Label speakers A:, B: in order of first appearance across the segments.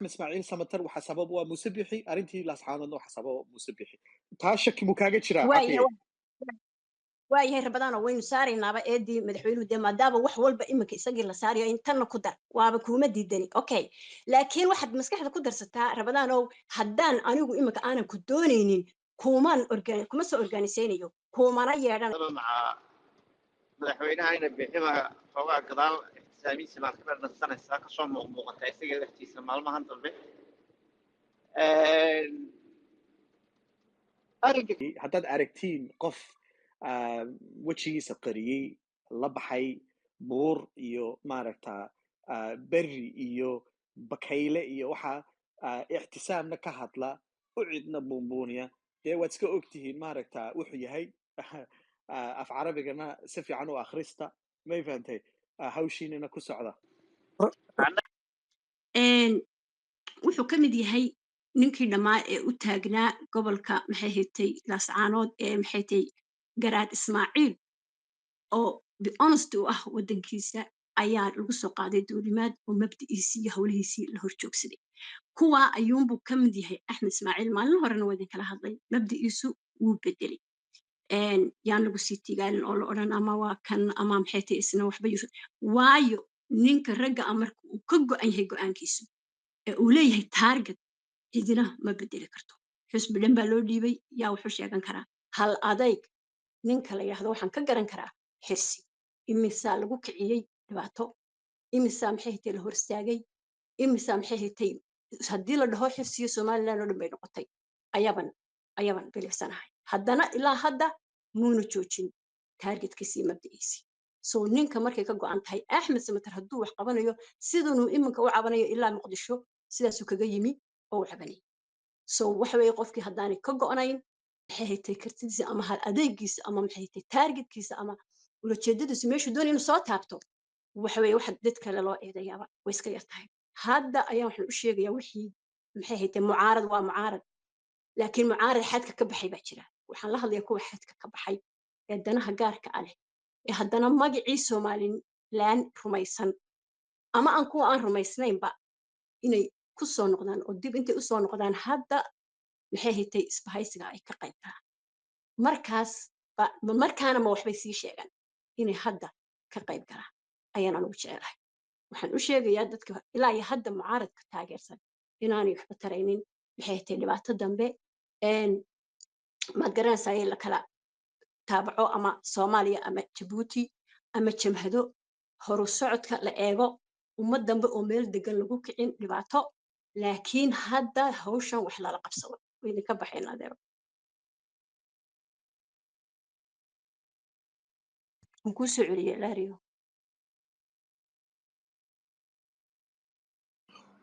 A: Ismaaciil Samatar waxaa sabab u ah Muuse Bixi. Arrintii Laascaanoodna waxaa sabab u ah Muuse Bixi. Taa shaki muu kaaga jiraa?
B: Waayahay.
A: Cafiyey.
B: Waayahay Rabadaano, waynu saaraynaaba eedii madaxweynuhu dee, maadaama wax walba iminka isagii la saarayo, in tanna ku dar waaba kuuma diidani. Okay, laakiin waxaad maskaxda ku darsataa, Rabadaanow, haddaan anigu iminka aanan ku doonaynin, kuumaan kuma soo organisaynayo, kuumana yeedhanayo.
C: Maca madaxweynaha ina bixiba xoogaa gadaal ixtisaamihiisa baad ka dhadhansanaysaa, kasoo muuqmuuqataa isaga laftiisa maalmahan dambe arrinka.
A: Haddaad aragtiin qof wejigiisa qariyey, la baxay buur iyo maaragta berri iyo bakayle iyo waxa Ictisaamna ka hadla, u cidna buunbuuniya, dee waad iska ogtihiin maaragta wuxuu yahay. Af Carabigana si fiican u akhrista, may fahantay? Hawshiinana ku socda.
B: Wuxuu ka mid yahay ninkii dhammaa ee u taagnaa gobolka, maxay haytay, Laascaanood ee maxay tay, Garaad Ismaaciil, oo be honest u ah waddankiisa, ayaa lagu soo qaaday duulimaad oo mabdi'iisii iyo howlihiisii la horjoogsaday. Kuwaa ayuunbuu ka mid yahay Axmed Ismaaciil. Maalin horena waa idin kala hadlay, mabdi'iisu wuu bedelay. Yaan lagu sii tigaalin oo la odhan ama waa kan ama maxay tahay isna waxba yuusan, waayo ninka ragga ah marka uu ka go'an yahay go'aankiisu ee uu leeyahay target, cidina ma bedeli karto. Xusbi dhan baa loo dhiibay, yaa wuxuu sheegan karaa hal adayg ninka la yidhaahdo. Waxaan ka garan karaa Xirsi imisaa lagu kiciyey dhibaato, imisaa maxay haytay la hor istaagay, imisaa maxay haytay. Haddii la dhaho Xirsiyo Somaliland oo dhan bay noqotay, ayaban bilicsanahay. Haddana ilaa hadda muuna joojin targetkiisii, mabda'iisii. So ninka markay ka go'an tahay, Axmed Samatar hadduu wax qabanayo, sidanuu iminka u cabanayo ilaa Muqdisho sidaasuu kaga yimi oo u cabanayay. So waxa weeye, qofkii haddaanay ka go'nayn maxay haytay kartidiisa ama hal adeegiisa ama maxay haytay targetkiisa ama ulajeedadiisu, meeshuu doonaya inuu soo taabto, waxa weeye waxa dad kale loo eedayaaba way iska yar tahay. Hadda ayaan waxaan u sheegayaa wixii maxay haytay mucaarad waa mucaarad, laakiin mucaarad xadka ka baxay baa jira. Waxaan la hadlayaa kuwa xadka ka baxay ee danaha gaarka ah leh ee haddana magacii Somaliland rumaysan ama aan kuwa aan rumaysnaynba, inay ku soo noqdaan oo dib intay usoo noqdaan hadda maxay haytay isbahaysiga ay ka qayb galaan. Markaas markaana ma waxbay sii sheegaan, inay hadda ka qayb galaan ayaan anugu jecelahay. Waxaan u sheegayaa dadka ilaa iyo hadda mucaaradka taageersan inaanay waxba taraynin, maxay haytay dhibaato dambe. Maad garanaysaa in la kala taabaco ama Soomaaliya ama Jabuuti ama jamhado, horu socodka la eego, ummad dambe oo meel degan lagu kicin dhibaato, laakiin hadda hawshan wax lala qabsado. Way idinka baxayn, adeero. Waan kuu soo celiyey, Laario.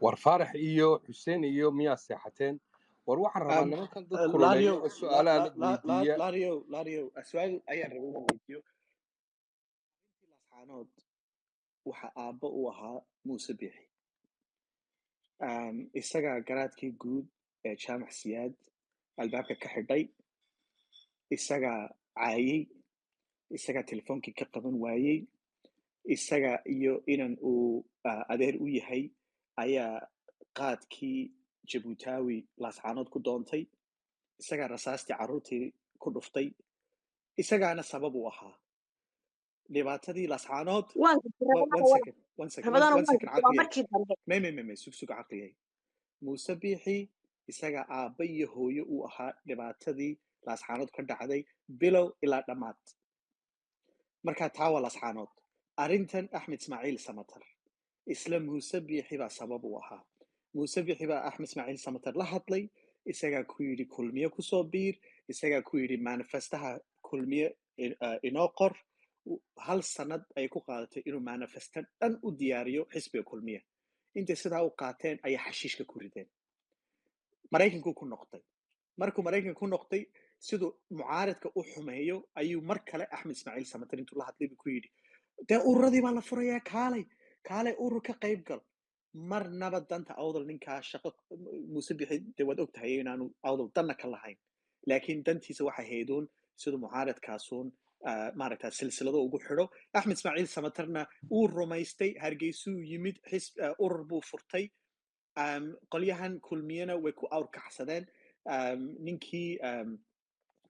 D: War Faarax iyo Xuseen iyo miyaa seexateen? War waxaan rabaa nimankan dad kululeeya
A: Lario
D: oo su-aalaha la weydiiya.
A: Lario, Lario, su-aal ayaan rabay inaan weydiiyo. Arrintii Laascaanood waxa aabbo u ahaa Muuse Bixi. Isagaa garaadkii guud ee Jaamac Siyaad albaabka ka xidhay, isagaa caayey, isagaa telefoonkii ka qaban waayey, isaga iyo inan uu adeer u yahay ayaa qaadkii Jabuutaawi Laascaanood ku doontay, isagaa rasaastii carruurtii ku dhuftay, isagaana sabab u ahaa dhibaatadii Laascaanood.
B: Waan
A: One second, one second,
B: Rabadaan
A: one second.
B: Waa
A: Caqliyay
B: markii dambe.
A: May may may may, sug sug, caqliyay. Muuse Biixi isaga aabba iyo hooyo uu ahaa dhibaatadii Laascaanood ka dhacday bilow ilaa dhammaad. Marka taa waa Laascaanood. Arrintan Axmed Ismaaciil Samatar isla Muuse Biixi baa sabab u ahaa. Muuse Biixi baa Axmed Ismaaciil Samatar la hadlay, isagaa ku yidhi Kulmiye kusoo biir, isagaa ku yidhi manifestaha Kulmiye inoo qor. Hal sanad ay ku qaadatay inuu manifesta dhan u diyaariyo xisbiga Kulmiye. Intay sidaa u qaateen ayay xashiishka ku rideen. Maraykanku ku noqday. Markuu Maraykanka ku noqday, siduu mucaaradka u xumeeyo ayuu mar kale Axmed Ismaaciil Samatar intuu la hadlay buu ku yidhi, dee ururadii baa la furayaa, kaalay kaalay urur ka qayb gal. Marnaba danta Awdal ninkaa shaqo Muuse Bixi dee waad og tahay inaanu Awdal danna ka lahayn, laakiin dantiisa waxay hayduun siduu mucaaradkaasuun maaragta silsilado ugu xidho. Axmed Ismaaciil Samatarna uu rumaystay, Hargeysuu yimid, urur buu furtay. Qolyahan Kulmiyena way ku awrkacsadeen.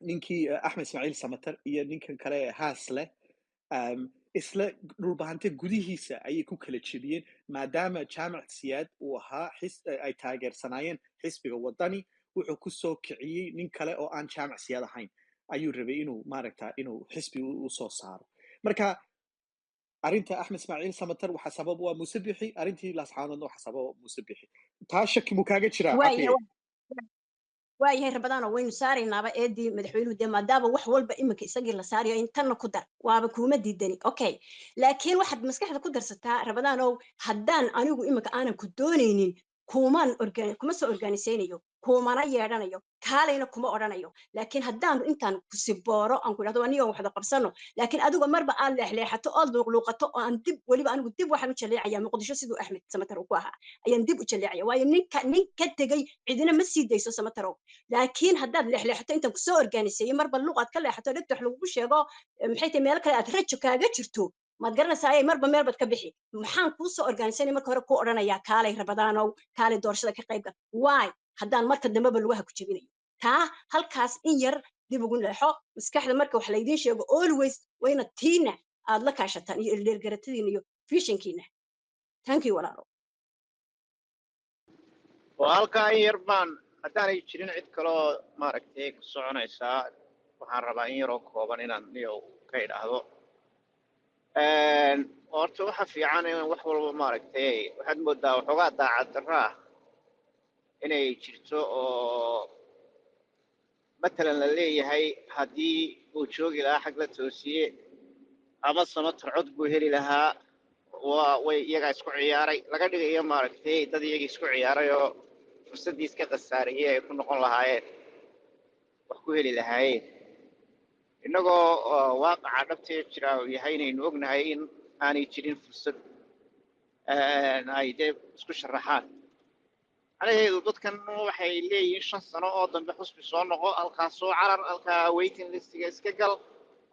A: Ninkii Axmed Ismaaciil Samatar iyo ninkan kale ee Haasle, isla Dhulbahante gudihiisa ayay ku kala jebiyeen, maadaama Jaamac Siyaad uu ahaa ay taageersanaayeen xisbiga Wadani. Wuxuu ku soo kiciyey nin kale oo aan Jaamac Siyaad ahayn ayuu rabay inuu maaragta inuu xisbi u soo saaro. Marka arrinta Axmed Ismaaciil Samatar waxaa sabab u ah Muuse Bixi, arrintii Laascaanoodna waxaa sabab u ah Muuse Bixi. Taa shaki muu kaaga jiraa?
B: Waayahay.
A: Caqligay.
B: Waayahay Rabadaano, waynu saaraynaaba eedii madaxweynuhu dee, maadaama wax walba iminka isagii la saarayo, in tanna ku dar waaba kuuma diidani. Okay, laakiin waxaad maskaxda ku darsataa, Rabadaanow, haddaan anigu iminka aanan ku doonaynin, kuumaan kuma soo organisaynayo, kuumana yeedhanayo, kaalayna kuma odhanayo. Laakiin haddaan intaan ku sibooro aan ku idhahdo anigo waxda qabsano, laakiin adigo marba aad leexleexato ood luuqluuqato oo aan dib weliba anigu dib waxaan u jaleecayaa Muqdisho siduu Axmed Samatar uu ku ahaa ayaan dib u jaleecaya, waayo ninka nin ka tegey cidina ma sii dayso, Samatarow. Laakiin haddaad leexleexato intaan kusoo organiseeyey, marba luq aad ka leexato, dhegta wax lagugu sheego, maxay tahay, meel kale aad rajo kaaga jirto, maad garanaysaa, ayay marba meel baad ka bixi. Maxaan kuu soo organisanay marka hore kuu odhanayaa kaalay Rabadaanow, kaalay doorashada ka qayb gal? Waay, haddaan marka dambeba lugaha ku jebinayo. Taa halkaas in yar dib ugu leexo maskaxda. Marka wax laydiin sheego, always wayna tiina aad la kaashataan iyo ildeergaratadiina iyo visionkiina. Thank you, walaalo.
C: Oo halkaa in yar baan, haddaanay jirin cid kaloo maaragtay ku soconaysaa, waxaan rabaa in yaroo kooban inaan niyow ka idhaahdo. Horta waxa fiican in wax walba maaragtay, waxaad moodaa waxoogaa daacad darro ah inay jirto, oo matalan la leeyahay haddii uu joogi lahaa xag la toosiye ama Samatar cod buu heli lahaa, waa way iyagaa isku ciyaaray, laga dhigayo maaragtay dad iyaga isku ciyaaray oo fursaddii iska khasaariyey ay ku noqon lahaayeen, wax ku heli lahaayeen, innagoo waaqaca dhabtee jira uu yahay inaynu ognahay in aanay jirin fursad ay dee isku sharaxaan. Macnaheedu dadkan waxay leeyihiin 5 sano oo dambe xusbi soo noqo, halkaa soo carar, halkaa waiting listiga iska gal,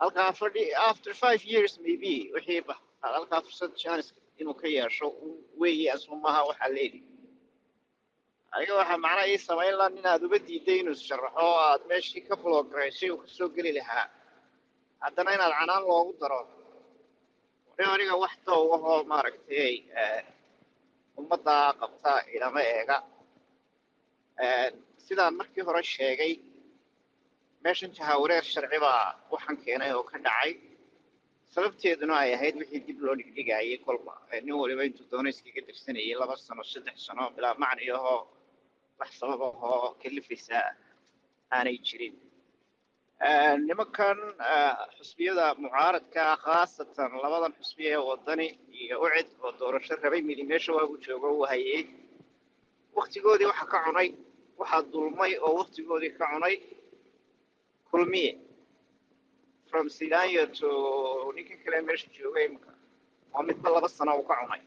C: halkaa fadhi, after 5 years maybe wixii ba halkaa fursad chance inuu ka yeesho weeye. Asma maaha waxaa leedi aniga waxaa macnaha ii samayn lahaa nin aad uba diiday inuu sharaxo oo aad meeshii ka block-garaysay uu kasoo geli lahaa, haddana inaad canaan loogu daro. Aniga wax dow ahoo maaragtay ummadda qabta ilama eega. Sidaan markii hore sheegay, meeshan jahawareer sharci baa waxaan keenay oo ka dhacay, sababteeduna ay ahayd wixii dib loo dhigdhigayay, kolba nin waliba intuu doono iskaga dirsanayay 2 sano, 3 sano, bilaa macni ahoo wax sabab ahoo kalifaysa aanay jirin. Nimankan xusbiyada mucaaradka, khaasatan labadan xusbiya ee Wadani iyo UCID oo doorasho rabay, midi meesha waagu joogo uu hayay, waktigoodii waxa ka cunay, waxaa dulmay oo waktigoodii ka cunay Kulmiye, from Sidanyo to ninkan kale meesha jooga imika, waa midba 2 sano uu ka cunay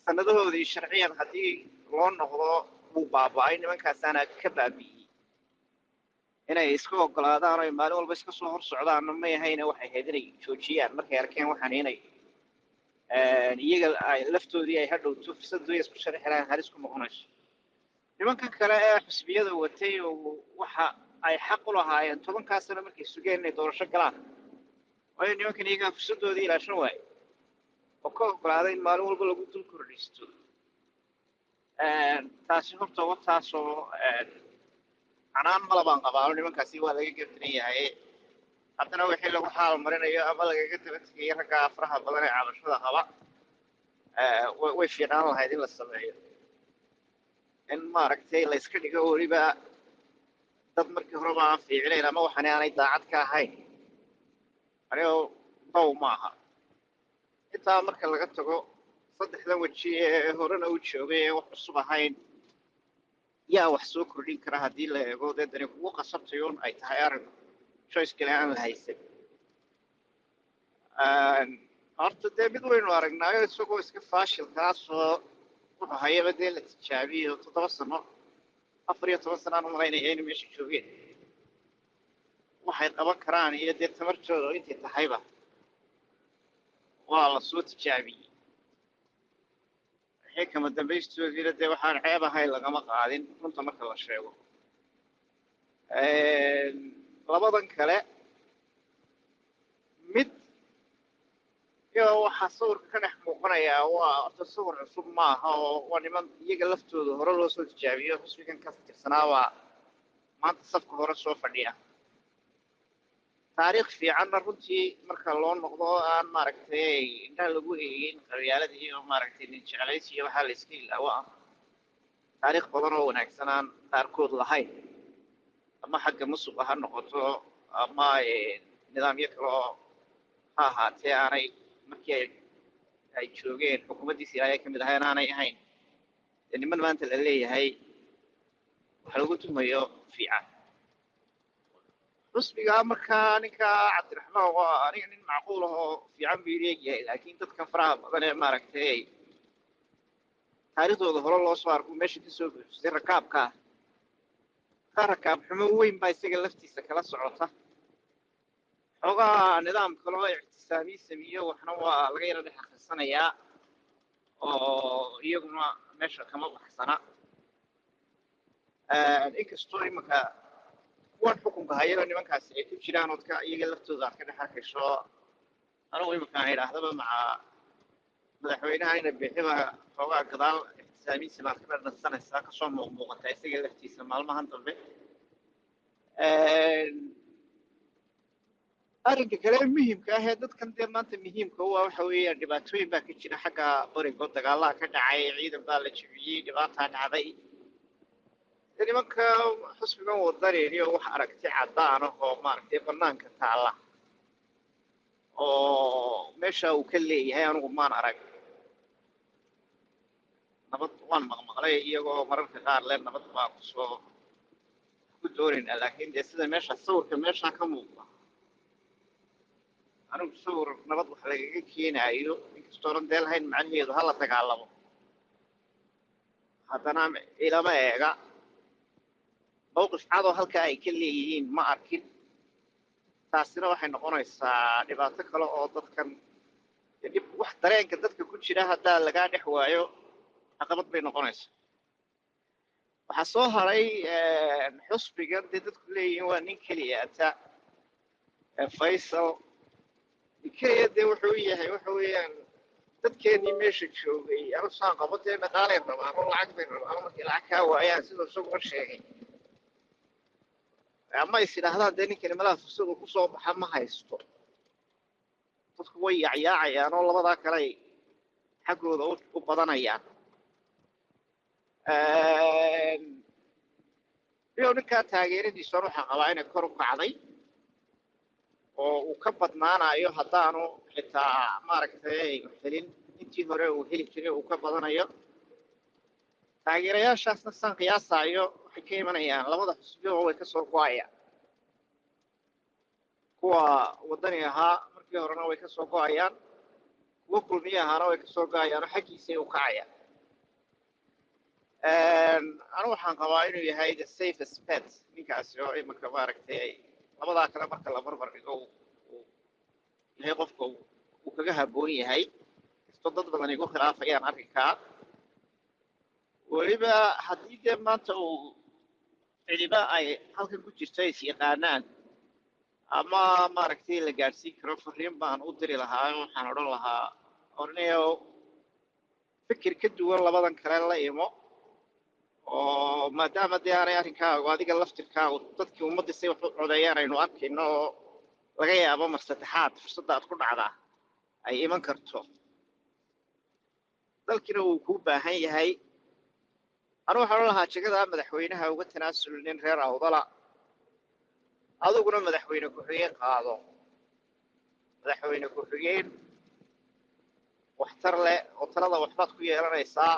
C: sanadahoodii. Sharciyan haddii loo noqdo wuu baaba'ay, nimankaasaana ka baabi'iyey. Inay iska ogolaadaan oo ay maalin walba iska soo hor socdaanna may ahayne, waxay ahayd inay joojiyaan markay arkeen waxaan inay iyaga ay laftoodii ay hadhowto fursadooda isku sharxi lahayn halis ku noqonayso. Nimankan kale ee xusbiyada watay oo waxa ay xaq u lahaayeen 10-kaa sano markay sugeen inay doorasho galaan, waayo nimankan iyagaa fursaddoodii ilaashan waaye oo ka ogolaaday in maalin walba lagu dul kordhisto. Taasi horta wataasoo canaan mala baan qabaa, nimankaasi waa laga gardaran yahay. Haddana wixii lagu xaal marinayo ama lagaga daba tegayo ragga faraha badan ee cabashada qaba, way fiicnaan lahayd in la sameeyo in maaragtay la iska dhigo weliba dad markii horeba aan fiicnayn ama waxaan aanay daacad ka ahayn. Anigoo dow maaha. Intaa marka laga tago, saddexdan weji ee horena u joogay ee wax cusub ahayn yaa wax soo kordhin kara haddii la eego dee dani kugu qasabtayo un ay tahay arrinku, choice kale aan la haysan. Horta dee mid waynu aragnaayo isagoo iska faashilkaasoo wuxuu hayaba dee la tijaabiyo 7 sano, 14 sano aan umalaynaya inay meesha joogeen, waxay qaban karaan iyo dee tamartooda intay tahayba waa la soo tijaabiyey. Wixii kama dambaystoodiina dee waxaan ceeb ahayn lagama qaadin runta marka la sheego. Labadan kale mid iyo waxaa sawirka ka dhex muuqanayaa waa horta sawir cusub maaha, oo waa niman iyaga laftooda hore loo soo tijaabiyo, xisbigan ka tirsanaabaa maanta safka hore soo fadhiya. Taariikh fiicanna runtii marka loo noqdo aan maaragtay indhaha lagu eegin qabyaalada iyo maaragtay nin jeclaysi iyo waxaa la iska ilaawo ah, taariikh badan oo wanaagsan aan qaarkood lahayn, ama xagga musuqa ha noqoto ama nidaamyo kale oo ha ahaatee, aanay markii ay joogeen xukuumaddiisii ayay ka mid ahayn aanay ahayn. Dee niman maanta la leeyahay wax lagu tumayo fiican xusbiga. Markaa ninka Cabdiraxmaan waa aniga nin macquul ah oo fiican buu leeyahay, laakiin dadkan faraha badan ee maaragtay taariikhdooda hore loo soo arko meesha kasoo buuxsatay rakaabka ka rakaab xumo weyn baa isaga laftiisa kala socota. Xoogaa nidaam kale oo ictisaamiyi sameeyo waxna waa laga yara dhex akhrisanayaa oo iyaguna meesha kama baxsana, inkastoo iminka kuwan xukunka hayaba nimankaasi ay ku jiraan ood ka iyaga laftooda aad ka dhex arkayso. Anigu iminka aan idhaahdaba maca madaxweynaha ina bixiba xoogaa gadaal ictisaamiisi baad ka dhadhansanaysaa, kasoo muuqmuuqataa isaga laftiisa maalmahan dambe. Arrinka kale ee muhiimka ah ee dadkan dee maanta muhiimka u ah waxa weeyaan dhibaatooyin baa ka jira xagga barigo, dagaalaha ka dhacay, ciidan baa la jebiyey, dhibaataa dhacday. Dee nimanka xusbigan wadanayniyo wax aragti caddaan ah oo maaragtay banaanka taalla oo meesha uu ka leeyahay anigu maan arag. Nabad waan maqmaqlay iyagoo mararka qaar le nabad baa kusoo ku doonaynaa, laakiin dee sida meesha sawirka meesha ka muuqda anigu sawir nabad wax lagaga keenaayo, inkastoonan dee lahayn macnaheedu hala dagaalamo, haddana ilama eega mawqif cad oo halkaa ay ka leeyihiin ma arkin. Taasina waxay noqonaysaa dhibaato kale oo dadkan dhib wax dareenka dadka ku jira haddaa lagaa dhex waayo caqabad bay noqonaysaa. Waxaa soo haray xusbigan dee dadku leeyihiin waa nin keliyaata Faysal keliya, dee wuxuu yahay waxa weeyaan dadkeenii meesha joogay anu saan qabo dee dhaqaalay rabaan oo lacag bay rabaan, markay lacag kaa waayaan siduu isaguba sheegay ama is idhaahdaan dee ninkani malaha fursad uu kusoo baxa ma haysto, dadku way yaacyaacayaan oo labadaa kale ay xaggooda u badanayaan. Iyo ninkaa taageeradiisa waxaa qabaa inay kor u kacday oo uu ka badnaanayo haddaanu xitaa maaragtay helin intii hore uu heli jiray uu ka badanayo. Taageerayaashaasna saan qiyaasaayo waxay ka imanayaan labada xusbi oo way kasoo go'ayaan. Kuwa waddani ahaa markii horena way kasoo go'ayaan, kuwa kulmiye ahaana way kasoo go'ayaan oo xaggiisay u kacayaan. Anu waxaan qabaa inuu yahay the safest bet ninkaasi, oo iminka maaragtay labadaa kale marka la barbar dhigo uu yahay qofka uu kaga habboon yahay, kastoo dad badan igu khilaafayaan arrinkaa. Weliba haddii dee maanta uu cidiba ay halkan ku jirto ay is yaqaanaan ama maaragtay la gaadhsiin karo, fariin baan u diri lahaa. Waxaan odhan lahaa ornayo fikir ka duwan labadan kale la imo, oo maadaama dee aanay arrinkaagu adiga laftirkaagu dadkii ummadda say wax u codeeyaan aynu arkayno oo laga yaabo mar saddexaad fursadda aad ku dhacdaa ay iman karto, dalkiina wuu kuu baahan yahay. Anu waxaan odhan lahaa jegada madaxweynaha uga tanaasul nin reer Awdala, adiguna madaxweyne ku-xigeen qaado, madaxweyne ku-xigeen waxtar leh oo talada waxbaad ku yeelanaysaa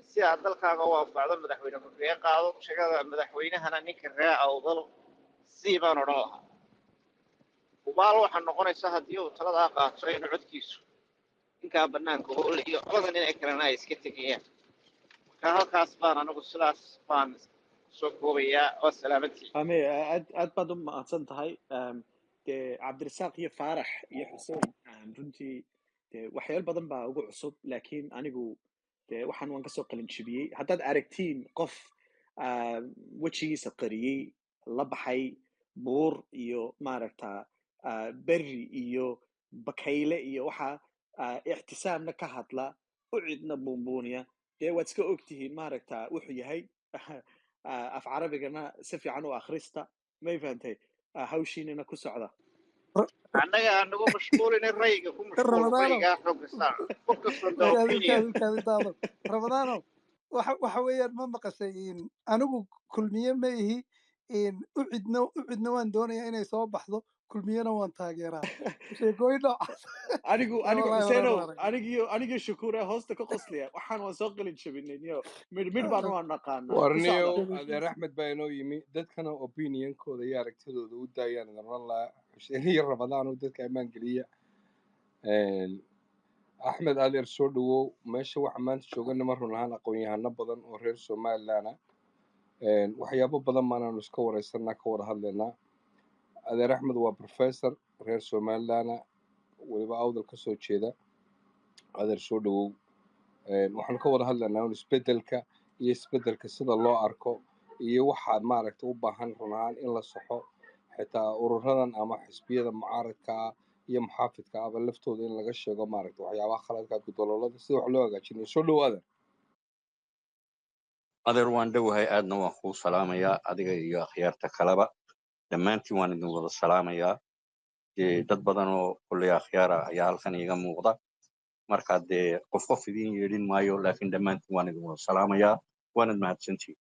C: si aad dalkaaga u anfacdo. Madaxweyne ku-xigeen qaado, jegada madaxweynahana ninka reer Awdal sii baan odhan lahaa. Hubaal waxaa noqonaysa haddii uu taladaa qaato inuu codkiisu ninkaa banaanka oolayo, labada nin ee kalena ay iska tegayaan. Marka halkaas baan anigu sidaas baan soo koobayaa. Waa salaamantii.
A: Ame aad aad baad u mahadsan tahay. Dee Cabdirasaaq iyo Faarax iyo Xuseen, runtii Dee waxyaalo badan baa ugu cusub, laakiin anigu dee waxaan waan kasoo qalin jibiyey. Haddaad aragtiin qof wejigiisa qariyey, la baxay buur iyo maaragta berri iyo bakayle iyo waxa Ictisaamna ka hadla, u cidna buunbuuniya, dee waad iska ogtihiin maaragta wuxuu yahay. Af Carabigana si fiican u akhrista, may fahantay? Hawshiinana ku socda.
C: Annaga anagu mashquulina, rayga ku mashquul.
E: Ramadaano.
C: Raygaa xooga saar, focus on the
E: kaadi
C: opinion.
E: Kaadi kaadi daado. Ramadaano, waxa weeyaan, ma maqashay in anigu Kulmiye ma ihi, in Ucidna waan doonayaa inay soo baxdo, Kulmiyena waan taageeraa, sheekooyin noocaas.
A: Anigu
E: Ya
A: anigu
E: wallahi horaan
A: Xuseenow
E: u arag.
A: Anigiyo Shukuure hoosta ka qoslaya. Waxaan waan soo qalin jabinay niyo, midh midh baan waan naqaanaa. Ku socda.
D: Warniyow, adeer Axmed baa inoo yimi. Dadkana opinionkooda iyo aragtidooda u daayaan idin oran lahaa, Xuseen iyo Ramadaan oo dadka ammaan geliya. Axmed, adeer, soo dhawow. Meesha waxa maanta joogana ma run ahaan aqoon-yahano badan oo reer Somaliland ah. Waxyaabo badan baanaanu iska wareysanaa, ka wada hadlaynaa. Adeer Axmed waa professor reer Somaliland ah, weliba Awdal ka soo jeeda. Adeer, soo dhawow. Waxaanu ka wada hadlaynaa un isbedelka iyo isbedelka sida loo arko iyo waxa maaragta u baahan run ahaan in la saxo, xitaa ururadan ama xisbiyada mucaaradka ah iyo muxaafidka ahba laftooda in laga sheego maaragta waxyaabaha khaladka, gudololada, sida wax loo hagaajinayo. Soo dhawaada.
F: Adeer, waan dhowahay, aadna waan kuu salaamayaa adiga iyo akhyaarta kaleba. Dhammaantiin waan idin wada salaamayaa. Dee dad badan oo kolley akhyaara ayaa halkan iiga muuqda, marka dee qof qof idin yeedhin maayo, laakiin dhammaantiin waan idin wada salaamayaa, waanad mahadsantihin.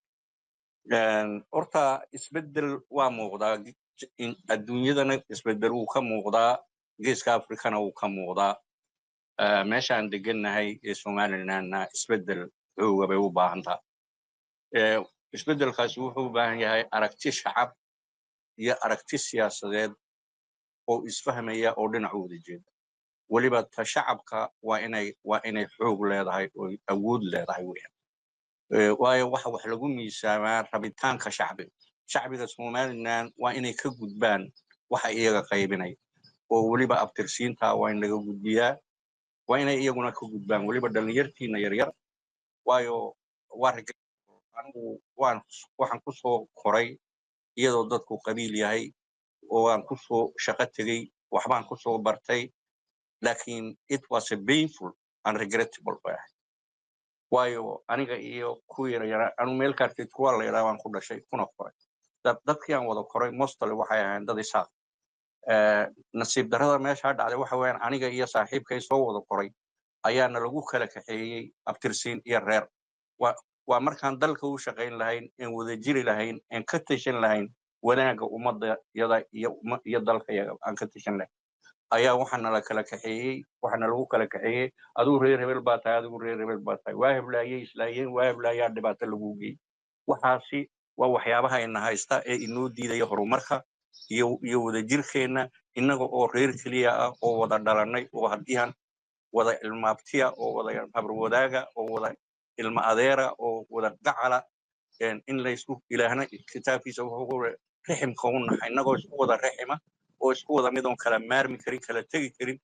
F: Horta isbeddel waa muuqdaa. Adduunyadana isbeddel wuu ka muuqdaa, Geeska Afrikana wuu ka muuqdaa. Meeshaan degannahay ee Somalilandna isbeddel xooga bay u baahan tahay. Isbeddelkaasi wuxuu u baahan yahay aragti shacab iyo aragti siyaasadeed oo isfahmaya oo dhinac u wada jeeda. Weliba ta shacabka waa inay xoog leedahay oo awood leedahay weeyaan. Waayo waxa wax lagu miisaamaa rabitaanka shacbiga. Shacbiga Somaliland waa inay ka gudbaan waxa iyaga qaybinaya, oo weliba abtirsiinta waa in laga gudbiyaa, waa inay iyaguna ka gudbaan, weliba dhalinyartiina yaryar. Waayo waa anigu waxaan ku soo koray iyadoo dadku qabiil yahay, oo waan ku soo shaqo tegey, waxbaan ku soo bartay, laakiin it was a painful and regrettable bay ahayd. Waayo aniga iyo kuwii yaryara, anu meel kaartid kuwa la yidhaha waan ku dhashay kuna koray. Dadkii aan wada koray mostly waxay ahayn dad Isaaq. Nasiib darrada meeshaa dhacday waxa weeyaan, aniga iyo saaxiibkay soo wada koray ayaana lagu kala kaxeeyey abtirsiin iyo reer. Waa markaan dalka u shaqayn lahayn, een wada jiri lahayn, een ka tashan lahayn wanaagga ummadda yada iyo dalka yaga aan ka tashan lahayn, ayaa waxaana la kala kaxeeyey, waxaana lagu kala kaxeeyey adigu reer hebel baa tahay, adigu reer hebel baa tahay. Waa heblaayey islaayeen, waa heblaayaa dhibaato lagu geeyey. Waxaasi waa waxyaabaha ina haysta ee inoo diidaya horumarka iyo wadajirkeenna, innaga oo reer keliya ah oo wada dhalanay, oo haddii aan wada ilmaabtiya, oo wada habar wadaaga, oo wada ilma adeera, oo wada gacala, in laysku Ilaahna kitaabkiisa wuxuu ku riximka u naxa, innagoo isku wada rixima oo isku wada mid oon kala maarmi karin, kala tegi karin,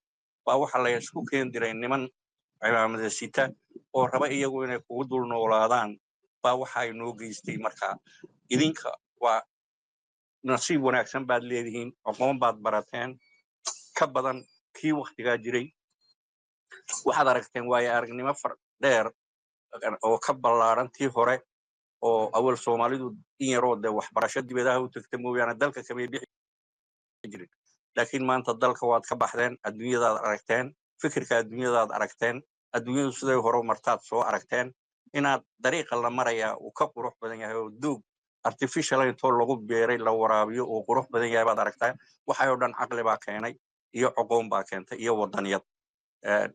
F: baa waxa la isku keen diray niman cimaamada sita oo raba iyagu inay kugu dul noolaadaan baa waxa inoo geystay. Marka idinka waa nasiib wanaagsan baad leedihiin, aqoon baad barateen ka badan kii waktigaa jiray. Waxaad aragteen waayo aragnimo far dheer oo ka ballaaran tii hore, oo awal Soomaalidu in yaroo dee waxbarasho dibadaha u tagta mooyaane dalka kamay bixi jirin. Laakiin maanta dalka waad ka baxdeen, adduunyadaad aragteen, fikirka adduunyadaad aragteen, adduunyadu siday hore martaad soo aragteen, inaad dariiqa la marayaa uu ka qurux badan yahay oo doog artificial intoo lagu beeray la waraabiyo uu qurux badan yahay baad aragtaan. Waxay oo dhan caqli baa keenay iyo coqoon baa keentay iyo wadaniyad.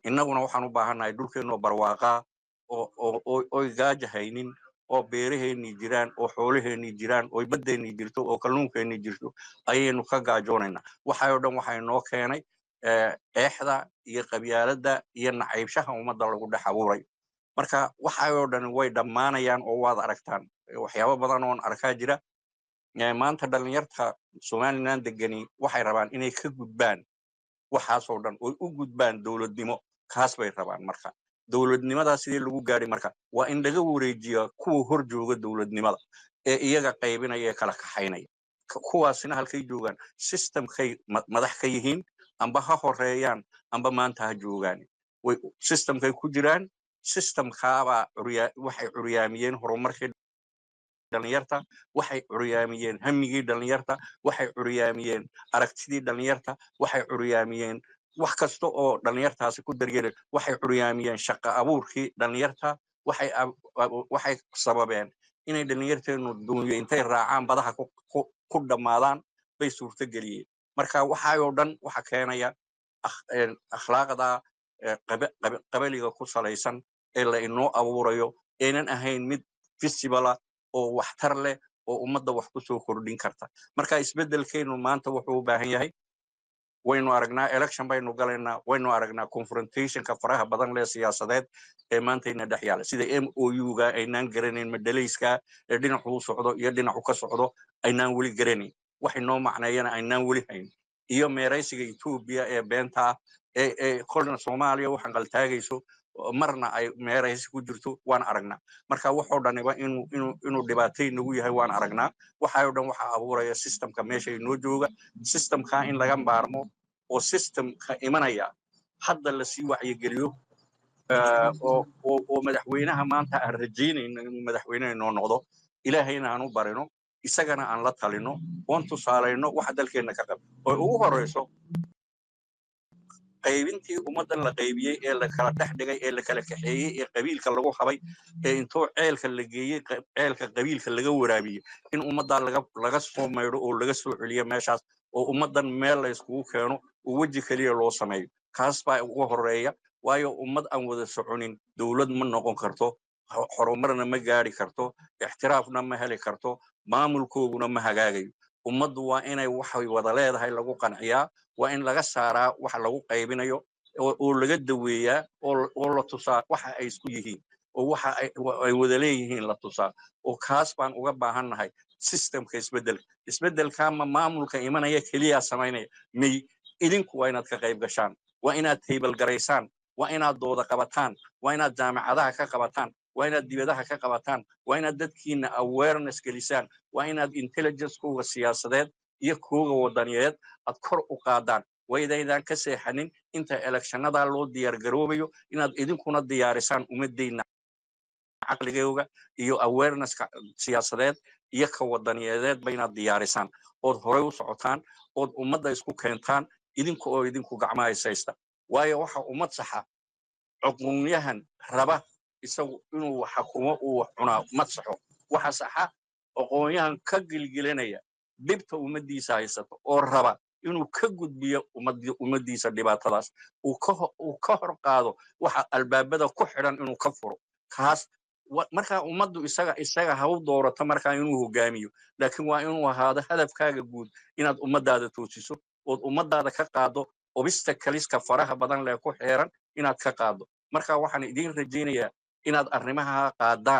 F: Innaguna waxaan u baahannahay dhulkeennoo barwaaqaa oo oy gaaja haynin, oo beeraheennii jiraan, oo xoolaheennii jiraan, oo baddeenii jirto, oo kalluunkeennii jirto, ayaynu ka gaajoonaynaa. Waxay oo dhan waxaa inoo keenay eexda iyo qabyaaladda iyo nacaybshaha ummadda lagu dhex abuuray. Marka waxay oo dhan way dhammaanayaan oo waad aragtaan, waxyaabo badan oon arkaa jira. Maanta dhalinyarta Somaliland degani waxay rabaan inay ka gudbaan waxaasoo dhan oy u gudbaan dowladnimo. Kaas bay rabaan. Marka dowladnimadaa sidee lagu gaari? Marka waa in laga wareejiyaa kuwa hor jooga dowladnimada ee iyaga qaybinaya ee kala kaxaynaya. Kuwaasina halkay joogaan? Systemkay madax ka yihiin, amba ha horeeyaan amba maanta ha joogaan, way systemkay ku jiraan. Systemkaabaa waxay curyaamiyeen horumarkii dhalinyarta, waxay curyaamiyeen hamigii dhalinyarta, waxay curyaamiyeen aragtidii dhalinyarta, waxay curyaamiyeen wax kasta oo dhalinyartaasi ku daryeelay, waxay curyaamiyeen shaqa abuurkii dhalinyarta, waxay sababeen inay dhalinyarteenu dunyo intay raacaan badaha ku dhammaadaan bay suurto geliyeen. Marka waxaayoo dhan waxa keenaya akhlaaqda qabaliga ku salaysan ee la inoo abuurayo, aynan ahayn mid visible oo waxtar leh oo ummadda wax ku soo kordhin karta. Marka isbeddelkeenu maanta wuxuu u baahan yahay, waynu aragnaa, election baynu galaynaa, waynu aragnaa confrontationka faraha badan leh siyaasadeed ee maantayna dhex yaala, sida MOU-ga aynaan garanayn, madhalayska ee dhinacu u socdo iyo dhinacu ka socdo aynaan weli garanayn, wax inoo macneeyana aynaan weli hayn, iyo meeraysiga Ethiopia ee beenta ah ee kolna Soomaaliya waxaan qaltaagayso, marna ay meeraysi ku jirto, waan aragnaa. Marka waxoo dhaniba inuu dhibaatay nagu yahay waan aragnaa. Waxaayoo dhan waxaa abuuraya systemka meesha inoo jooga. Systemka in laga maarmo oo systemka imanaya hadda lasii wacyigeliyo, oo madaxweynaha maanta aan rajaynayno inuu madaxweyne inoo noqdo, Ilaahayna aan u barino, isagana aan la talino, oon tusaalayno waxa dalkeenna ka qab oo ugu horeyso qaybintii ummaddan la qaybiyey ee la kala dhex dhigay ee la kala kaxeeyey ee qabiilka lagu habay ee intoo ceelka la geeyey ceelka qabiilka laga waraabiyey, in ummaddaa laga soo maydho oo laga soo celiyo meeshaas, oo ummaddan meel la iskugu keeno oo weji keliya loo sameeyo. Kaas baa ugu horeeya, waayo ummad aan wada soconin dowlad ma noqon karto, horumarna ma gaari karto, ixtiraafna ma heli karto, maamulkooguna ma hagaagayo. Ummaddu waa inay waxay wada leedahay lagu qanciyaa, waa in laga saaraa waxa lagu qaybinayo oo laga daweeyaa oo la tusaa waxa ay isku yihiin oo waxa ay wada leeyihiin la tusaa. Oo kaas baan uga baahannahay systemka isbeddelka. Isbeddelka ma maamulka imanaya keliyaa samaynaya? May, idinku waa inaad ka qayb gashaan, waa inaad table garaysaan, waa inaad dooda qabataan, waa inaad jaamacadaha ka qabataan, waa inaad dibadaha ka qabataan, waa inaad dadkiina awareness gelisaan, waa inaad intelligence-kooga siyaasadeed iyo kooga wadaniyeed aad kor u qaadaan. Waa idaydaan ka seexanin inta electionada loo diyaar garoobayo, inaad idinkuna diyaarisaan ummadeyna caqligooga iyo awarenesska siyaasadeed iyo ka wadaniyadeedba inaad diyaarisaan, ood horay u socotaan, ood ummadda isku keentaan idinku oo idinku gacmaha haysta. Waayo waxa ummad saxa cuqunyahan raba isagu inuu wax xukumo uu wax cunaa ma saxo. Waxa saxa aqoonyahan ka gilgilanaya dhibta ummaddiisa haysato oo raba inuu ka gudbiyo ummaddiisa dhibaatadaas, uu ka hor qaado waxa albaabada ku xidhan inuu ka furo kaas. Markaa ummaddu isaga ha u doorato markaa inuu hogaamiyo, laakiin waa inuu ahaado hadafkaaga guud inaad ummaddaada toosiso ood ummaddaada ka qaado obstacleska faraha badan lee ku xeeran inaad ka qaado. Marka waxaan idiin rajaynayaa inaad arrimaha qaadaan.